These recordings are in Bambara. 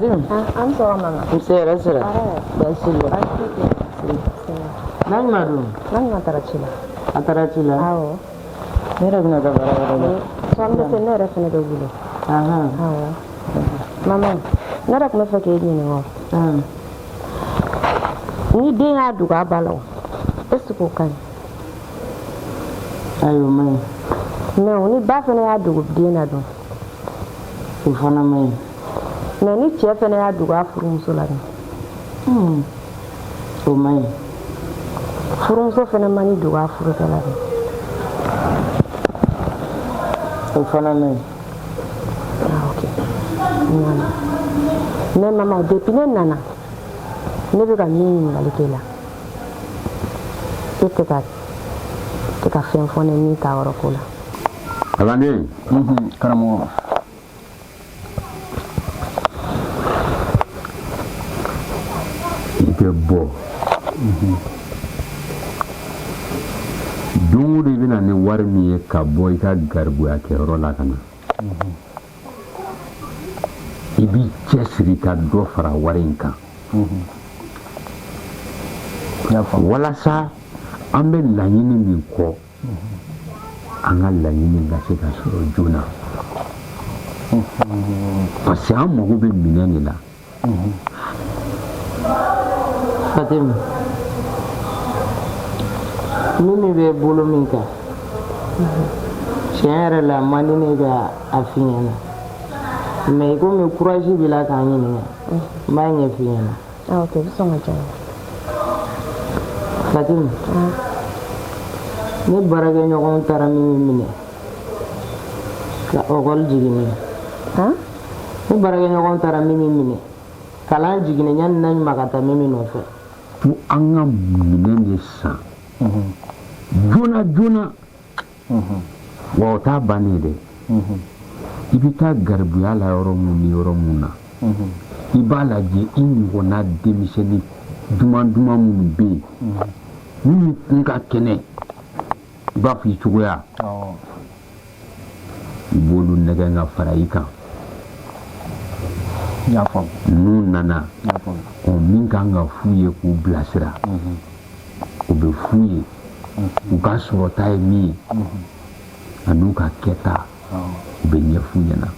Fatim. An sɔgɔma mama. Nse hɛrɛ sira. Baasi la. Naɲuma dun? Naɲuma taara ci la. A taara ci la? Awɔ. Ne yɛrɛ bɛna taa baara yɔrɔ la. Sɔɔni bɛ se ne yɛrɛ fana bɛ wuli. Awɔ. Mama, ne yɛrɛ tun bɛ fɛ k'e ɲininka o. Ni den y'a dogo a ba la o, est ce que o ka ɲi? Ayi, o man ɲi. Mais o ni ba fana y'a dogo den na dun? O fana man ɲi. Mais ni cɛ fana y'a dogo a furumuso la dun? O man ɲi. Furumuso fana man'i dogo a furukɛ la dun? O fana man ɲi. Ah, ok. N y'a mɛn. Mais mama, depuis ne nana, ne bɛ ka min ɲininkali k'e la, e tɛ ka fɛn fɔ ne min ta yɔrɔ ko la. Kalanden. Karamɔgɔ. I tɛ bɔ don o don, i bɛna ni wari min ye ka bɔ i ka garibuya kɛyɔrɔ la ka na, i b'i cɛsiri ka dɔ fara wari in kan walasa an bɛ laɲini min kɔ, an ka laɲini ka se ka sɔrɔ joona, parce que an mago bɛ minɛn de la. Fatim, min bɛ bolo min kan, tiɲɛ yɛrɛ la, a man di ne ka a f'i ɲɛna, mais komi courage b'i la k'an ɲininka, n b'a ɲɛf'i ɲɛna. Ah, ok, bɛ sɔn ka diya n ye. Fatim, ne baarakɛɲɔgɔnw taara min minɛ ka école jiginni. Han? Ne baarakɛɲɔgɔnw taara min minɛ kalan jiginni yanni na ɲuman ka taa min nɔfɛ. Fo an ka minɛn de san joona joona. Wa o t'a bannen ye dɛ. I bɛ taa garibuya la yɔrɔ mun ni yɔrɔ mun na, i b'a lajɛ i ɲɔgɔnna denmisɛnnin duman duman minnu bɛ yen, minnu kun ka kɛnɛ, i b'a fɔ i cogoya, i b'olu nɛgɛn ka fara i kan. N y'a faamu. N'u nana, N y'a faamu. ɔ, min kan ka f'u ye k'u bilasira, o bɛ f'u ye. U ka sɔrɔta ye min ye an'u ka kɛta, o bɛ ɲɛf'u ɲɛna.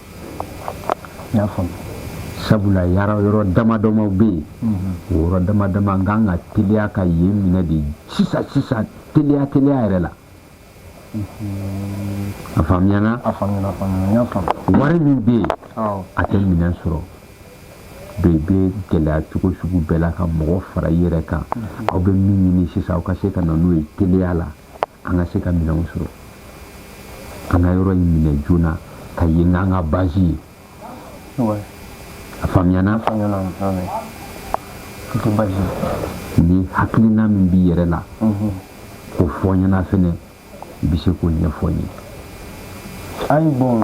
N y'a faamu. Sabula yɔrɔ yɔrɔ dama damaw bɛ yen, o yɔrɔ dama dama n kan ka teliya ka yen minɛ de sisan sisan, teliya teliya yɛrɛ la. A faamuyana? A faamuyana, a faamuyana, n y'a faamu. Wari min bɛ yen, a tɛ minɛn sɔrɔ. Donc i bɛ gɛlɛya cogo sugu bɛɛ la ka mɔgɔ fara i yɛrɛ kan. Aw bɛ min ɲini sisan, aw ka se ka na n'o ye teliya la, an ka se ka minɛnw sɔrɔ, an ka yɔrɔ in minɛ joona ka yen k'an ka base ye. A faamuyana? A faamuyana, n y'a mɛn. O tɛ baasi ye. Ni hakilina min b'i yɛrɛ la k'o fɔ n ɲɛna fɛnɛ, i bɛ se k'o ɲɛfɔ n ye. Ayi, bon,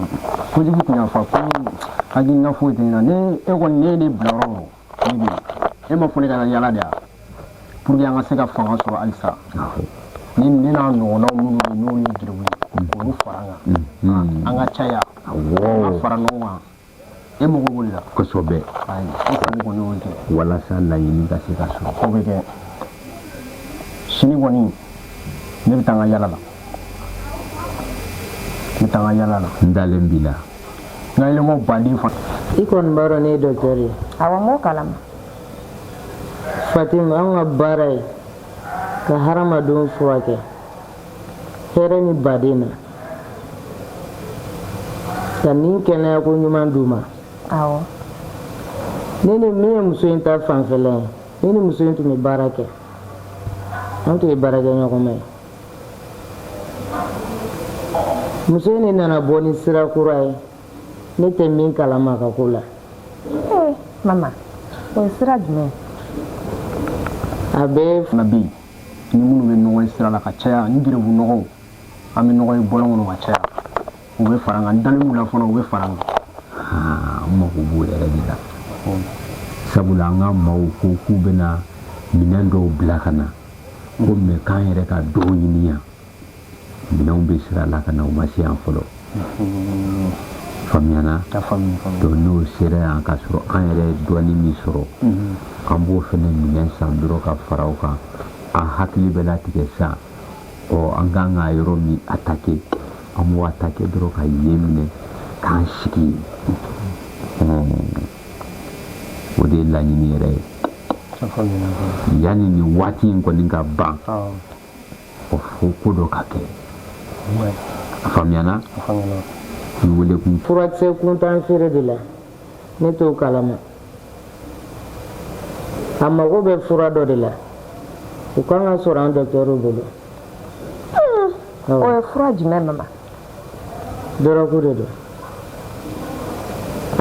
kojugu tun y'a fɔ ko hakilina foyi tɛ n na. Ne e kɔni, ne ye ne bila yɔrɔ o yɔrɔ, ne bɛ yen. E ma fɔ ne ka taa yala de wa, pour que an ka se ka fanga sɔrɔ halisa. Ne n'a ɲɔgɔnnaw minnu bɛ yen, n'olu ye geribu ye, k'olu fara an kan, an ka caya, an ka fara ɲɔgɔn kan. E mago b'o de la. Kosɛbɛ. Ayi, e sago kɔni y'o kɛ. Walasa laɲini ka se ka sɔrɔ. O bɛ kɛ sini kɔni. Ne bɛ taa n ka yala la, n bɛ taa n ka yala la. N dalen b'i la. N ka élément baden fana. I kɔni b'a dɔn ne ye docteur ye. Awɔ, n b'o kalama. Fatima, an ka baara ye ka hadamadenw furakɛ hɛrɛ ni baden na, ka nin kɛnɛyako ɲuman d'u ma. Awɔ. Ne ni min ye muso in ta fanfɛla ye, ne ni muso in tun bɛ baara kɛ, an tun ye baarakɛɲɔgɔnma ye. Muso in de nana bɔ ni sira kura ye, ne tɛ min kalama a ka ko la. Ee mama, o ye sira jumɛn ye? A bɛ Fana bɛ yen ni minnu bɛ ɲɔgɔn ye sira la ka caya, ni geribu nɔgɔw, an bɛ ɲɔgɔn ye bɔlɔn kɔnɔ ka caya, u bɛ fara an kan. N dalen b'u la fana, u bɛ fara an kan. An mago b'o yɛrɛ de la, sabula an ka maaw ko k'u bɛna minɛn dɔw bila ka na ko mɛ k'an yɛrɛ ka dɔw ɲini yan. Minɛnw bɛ sira la ka na, u ma se yan fɔlɔ. Faamuyana? Donc n'o sera yan ka sɔrɔ an yɛrɛ ye dɔɔni min sɔrɔ, an b'o fana minɛn san dɔrɔn ka fara o kan. An hakili bɛ latigɛ sisan, ɔ an kan ka yɔrɔ min attaquer, an b'o attaquer dɔrɔn ka yen minɛ k'an sigi yen. O de ye laɲini yɛrɛ ye. Yanni nin waati in kɔni ka ban, o fo ko dɔ ka kɛ. A faamuyana? I wele kun. Furakisɛ kuntan feere de la, ne t'o kalama. A mago bɛ fura dɔ de la, o kan ka sɔrɔ an dɔkitɛriw bolo. O ye fura jumɛn, mama? Dɔrɔgu de don.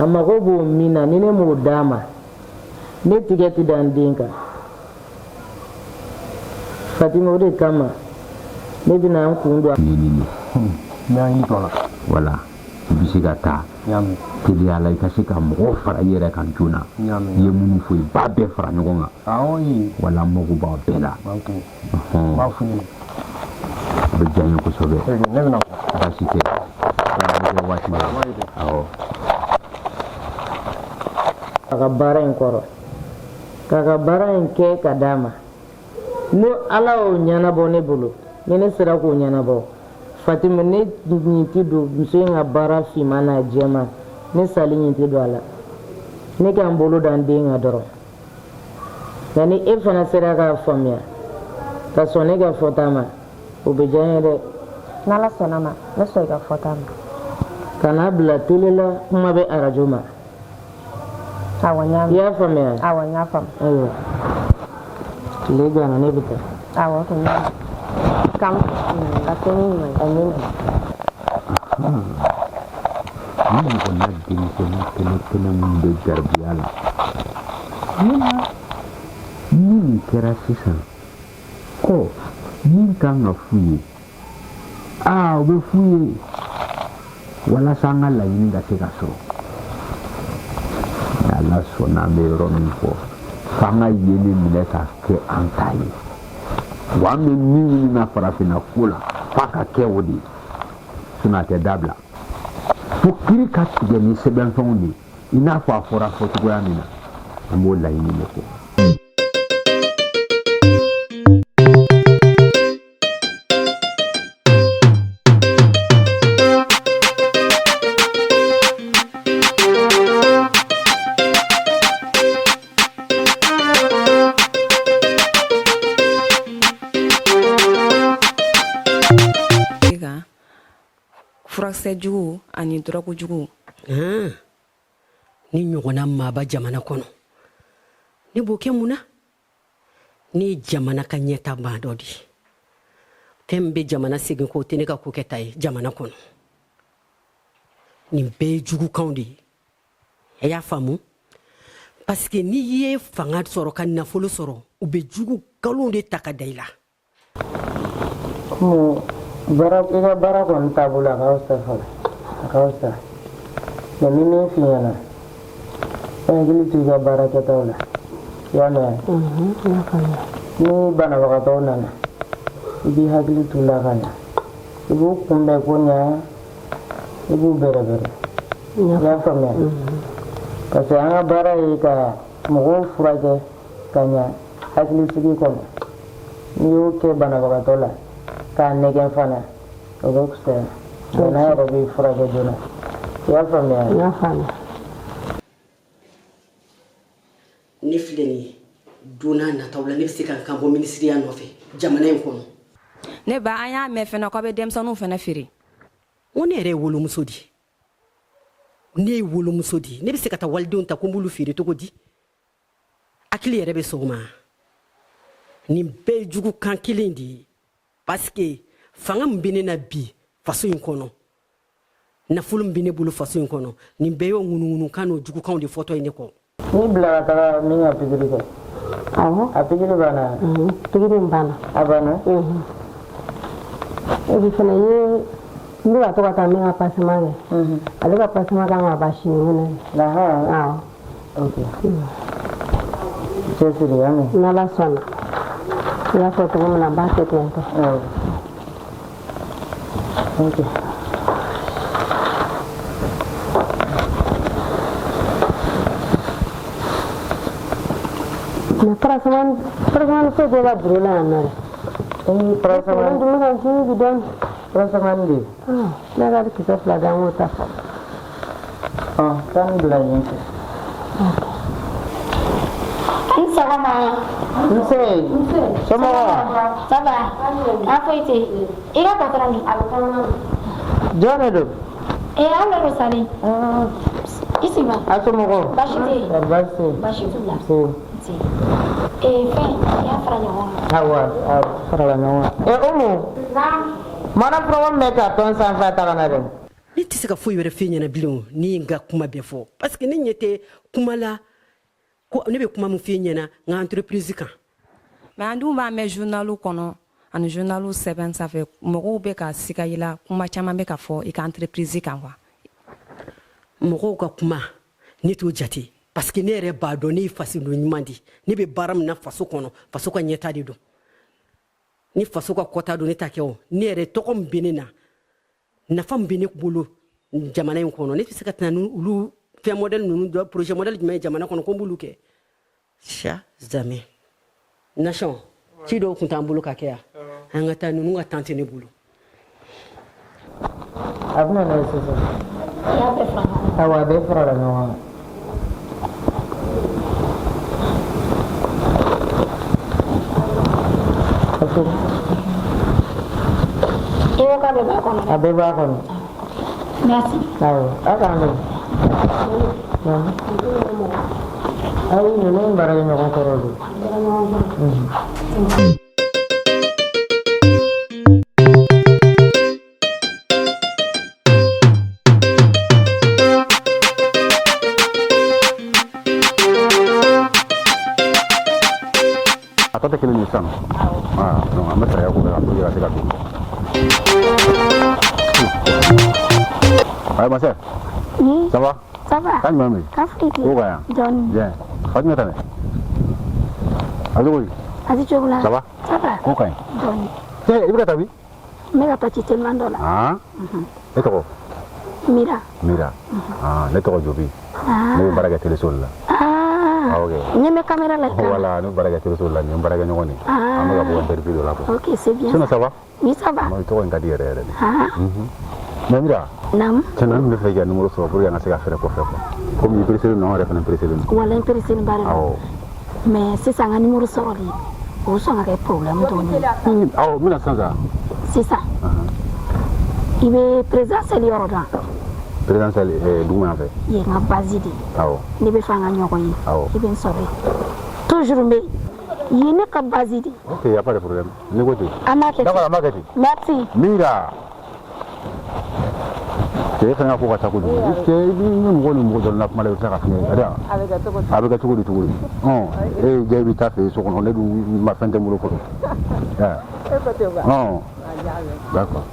A mago b'o min na, ni ne m'o d'a ma, ne tigɛ tɛ da n den kan. Fatima, o de kama ne bɛna n kun don. Nin n bɛ hakili to a la. Voilà, i bɛ se ka taa teliya la, i ka se ka mɔgɔw fara i yɛrɛ kan joona. I ye minnu fɔ, i b'a bɛɛ fara ɲɔgɔn kan. Wala n mago b'aw bɛɛ la. N b'a f'u ɲɛna. O bɛ diya n ye kosɛbɛ. Ne bɛna. Baasi tɛ, a bɛ kɛ waati la. Awɔ. A ka baara in kɔrɔ, k'a ka baara in kɛ ka d'a ma. N'o Ala y'o ɲɛnabɔ ne bolo, ni ne sera k'o ɲɛnabɔ, Fatima, ne ɲin tɛ don muso in ka baara finman n'a jɛman, ne sali ɲin tɛ don a la. Ne ka n bolo da n den kan dɔrɔn. Nka ni e fana sera k'a faamuya ka sɔn ne ka fɔta ma, o bɛ diya n ye dɛ. N'Ala sɔnna ma, ne sɔn i ka fɔta ma. Kana bila tele la, kuma bɛ arajo ma. Awɔ, n y'a I y'a faamuya? Awɔ, n y'a faamu. Ayiwa, tile ganna, ne bɛ taa. Awɔ, ok, n y'a mɛn. Kam ka se ni ɲuman ye. Amina. Ni ɲɔgɔnna denmisɛnnin kɛnɛ kɛnɛ minnu bɛ garibuya la ni nin kɛra sisan, ɔ min kan ka f'u ye, aa o bɛ f'u ye walasa an ka laɲini ka se ka sɔrɔ. Ni Ala sɔnna, an bɛ yɔrɔ min fɔ, f'an ka yen de minɛ ka kɛ an ta ye. Wa an bɛ min ɲini na farafinna ko la, f'a ka kɛ o de ye, sinon a tɛ dabila fo kiri ka tigɛ ni sɛbɛnfɛnw de ye, i n'a fɔ a fɔra fɔcogoya min na. An b'o laɲini de kɛ. Furakisɛ jugu ani dɔrɔgu jugu. Ni ɲɔgɔnna maaba jamana kɔnɔ, ne b'o kɛ mun na? Ne ye jamana ka ɲɛta maa dɔ de ye. Fɛn min bɛ jamana segin k'o tɛ ne ka ko kɛta ye jamana kɔnɔ. Nin bɛɛ ye jugukanw de ye, a y'a faamu, parce que n'i ye fanga sɔrɔ ka nafolo sɔrɔ, u bɛ jugu nkalonw de ta ka da i la. Komi baara, i ka baara kɔni taabolo, a ka fisa fɔlɔ, a ka fisa. Mais ni min f'i ɲɛna, i hakili to i ka baara kɛtaw la, i y'a mɛn? Ni banabagatɔw nana, i b'i hakili t'u la ka ɲa, i b'u kunbɛn ko ɲa, i b'u bɛrɛbɛrɛ, i y'a faamuya? Parce que an ka baara ye ka mɔgɔw furakɛ ka ɲa hakilisigi kɔnɔ. N'i y'o kɛ banabagatɔ la k'a nɛgɛn fana, o bɛ fisaya, bana yɛrɛ bɛ furakɛ joona, i y'a faamuya? N y'a faamuya. Ne filɛ nin ye, don n'a nataw la, ne bɛ se ka n kan bɔ minisiriya nɔfɛ jamana in kɔnɔ. Ne ba, an y'a mɛn fɛnɛ k'aw bɛ denmisɛnninw fɛnɛ feere. N ko ne yɛrɛ ye wolomuso de ye, ne ye wolomuso de ye. Ne bɛ se ka taa walidenw ta ko n b'olu feere cogo di? Hakili yɛrɛ bɛ sɔn o ma? Nin bɛɛ ye jugukan kelen de ye, parce que fanga min bɛ ne na bi faso in kɔnɔ, nafolo min bɛ ne bolo faso in kɔnɔ, nin bɛɛ y'o ŋunuŋunukan n'o jugukanw de fɔtɔ ye ne kɔ. N'i bila ka taga min ka pikiri kɛ. Awɔ. A pikiri banna? Pikiri in banna. A banna. Et puis fana ye, n bɛ ka to ka taa min ka pansement kɛ, ale ka pansement kan ka ban sinikɛnɛ. Awɔ. Ok, cɛsiri, y'a mɛn? N'Ala sɔnna, i y'a fɔ cogo min na, n b'a kɛ ten tɔ. Awɔ, ok. Mais parasamani parasamani foyi tɛ ka biro la yan nɔ dɛ. Ee, Parasamani parasamani dun bɛ ka n dimi bi dɔɔni. Parasamani de. Ne ka kisɛ fila di an k'o ta. Ɔ, taa nin bila yen fɛ. Ni sɔgɔma. Nse. Somɔgɔw? Ça va? A foyi tɛ yen. I ka patɔrɔn dun? Jɔn de don? Ee anw de don Sali. I sigi ba. A somɔgɔw? Baasi tɛ yen. Baasi tɛ yen. Baasi t'u la. Nse. Nse. Ee fɛn i y'a fara ɲɔgɔn kan. Awa, a farala ɲɔgɔn kan. Ee Umu. Mana foroko min bɛ carton sanfɛ a ta ka na dɛ. Ne tɛ se ka foyi wɛrɛ f'e ɲɛna bilen o ne ye n ka kuma bɛɛ fɔ parce que ne ɲɛ tɛ kuma la ko ne bɛ kuma min f'e ɲɛna n ka entreprise kan. Mais an dun b'a mɛn journaliw kɔnɔ ani journaliw sɛbɛn sanfɛ, mɔgɔw bɛ ka siga i la, kuma caman bɛ ka fɔ i ka entreprise kan quoi. Mɔgɔw ka kuma, ne t'o jate parce que ne yɛrɛ b'a dɔn ne ye fasoden ɲuman de, ne bɛ baara min na faso kɔnɔ, faso ka ɲɛta de don. Ni faso ka kɔta don, ne ta kɛ o. Ne yɛrɛ tɔgɔ min bɛ ne na, nafa min bɛ ne bolo jamana in kɔnɔ, ne tɛ se ka tɛna ni olu fɛn modèle ninnu dɔ, projet modèle jumɛn ye jamana kɔnɔ ko n b'olu kɛ? Jamais. Nation ci dɔw tun t'an bolo ka kɛ yan, an ka taa ninnu ka temps tɛ ne bolo. A bɛna n'a ye sisan. I y'a bɛɛ fara ɲɔgɔn kan. Awa, a bɛɛ farala ɲɔgɔn kan. I ko k'a bɛɛ b'a kɔnɔ. A bɛɛ b'a kɔnɔ. Merci. Awɔ, a k'an bɛn. Ayi, ninnu baarakɛɲɔgɔn kɔrɔ don. A tɔ tɛ kelen ye sisan. Ah, donc an bɛ fɛɛrɛ k'o la pour que ka se ka don. Ayi, ma sœur. Oui. Ça va? Ça va. Kan jumɛn bɛ yen? Ka foyi tɛ Ko yen. ka yan. Dɔɔni. Bien. Fatumata dɛ. A cogo di? A tɛ cogo la. Ça va? Ça va. Ko ka ɲi. Dɔɔni. Cɛ, i bɛ ka taa bi? N bɛ ka taa ci teliman dɔ la. Ah. E tɔgɔ? Mira. Mira. Ah, ne tɔgɔ Jobi. Ah. Ne bɛ baara kɛ teleso de la. Ah. Ah, ok. N ɲɛ bɛ caméra la. Voilà, ne bɛ baara kɛ teleso de la, nin ye n baarakɛɲɔgɔn de ye. Ah. An bɛ ka bɔ interview dɔ la quoi. Ok, c'est bien. Sinon ça va? Oui, ça va. Non, i tɔgɔ in ka di yɛrɛ yɛrɛ de. Ah. Mais Mira, Naamu. tiɲɛ na, n tun bɛ fɛ k'i ka numéro sɔrɔ pour que an ka se ka fɛɛrɛ kɔfɛ quoi. Komi i pressé don, anw yɛrɛ fana pressé don. Wala n pressé ba de don. Awɔ. Mais sisan n ka numéro sɔrɔli, o sɔn ka kɛ problème dɔɔni ye. Awɔ, n bɛna sisan sa. Sisan. I bɛ présidentielle yɔrɔ dɔn? Présidentielle dugu yan fɛ. Yen n ka base de ye. Awɔ. Ne bɛ fɛ an ka ɲɔgɔn ye. Awɔ. I bɛ n sɔrɔ yen. Toujours n bɛ yen. Yen ne ka base de ye. Ok, y a pas de problème. Ni ko ten. An b'a kɛ ten. D'accord, an b'a kɛ ten. Merci. Mira. Cɛ, e fana ka ko ka ca kojugu. Cɛ, i ni mɔgɔ ni mɔgɔ dɔ la kuma la, i bɛ tila ka fiɲɛ. A bɛ kɛ cogo di? A bɛ kɛ cogo di cogo di? Ɔn, e ye diya i bɛ taa fɛ yen so kɔnɔ, ne dun ma fɛn tɛ n bolo fɔlɔ. E ko ten quoi. Ɔn. D'accord.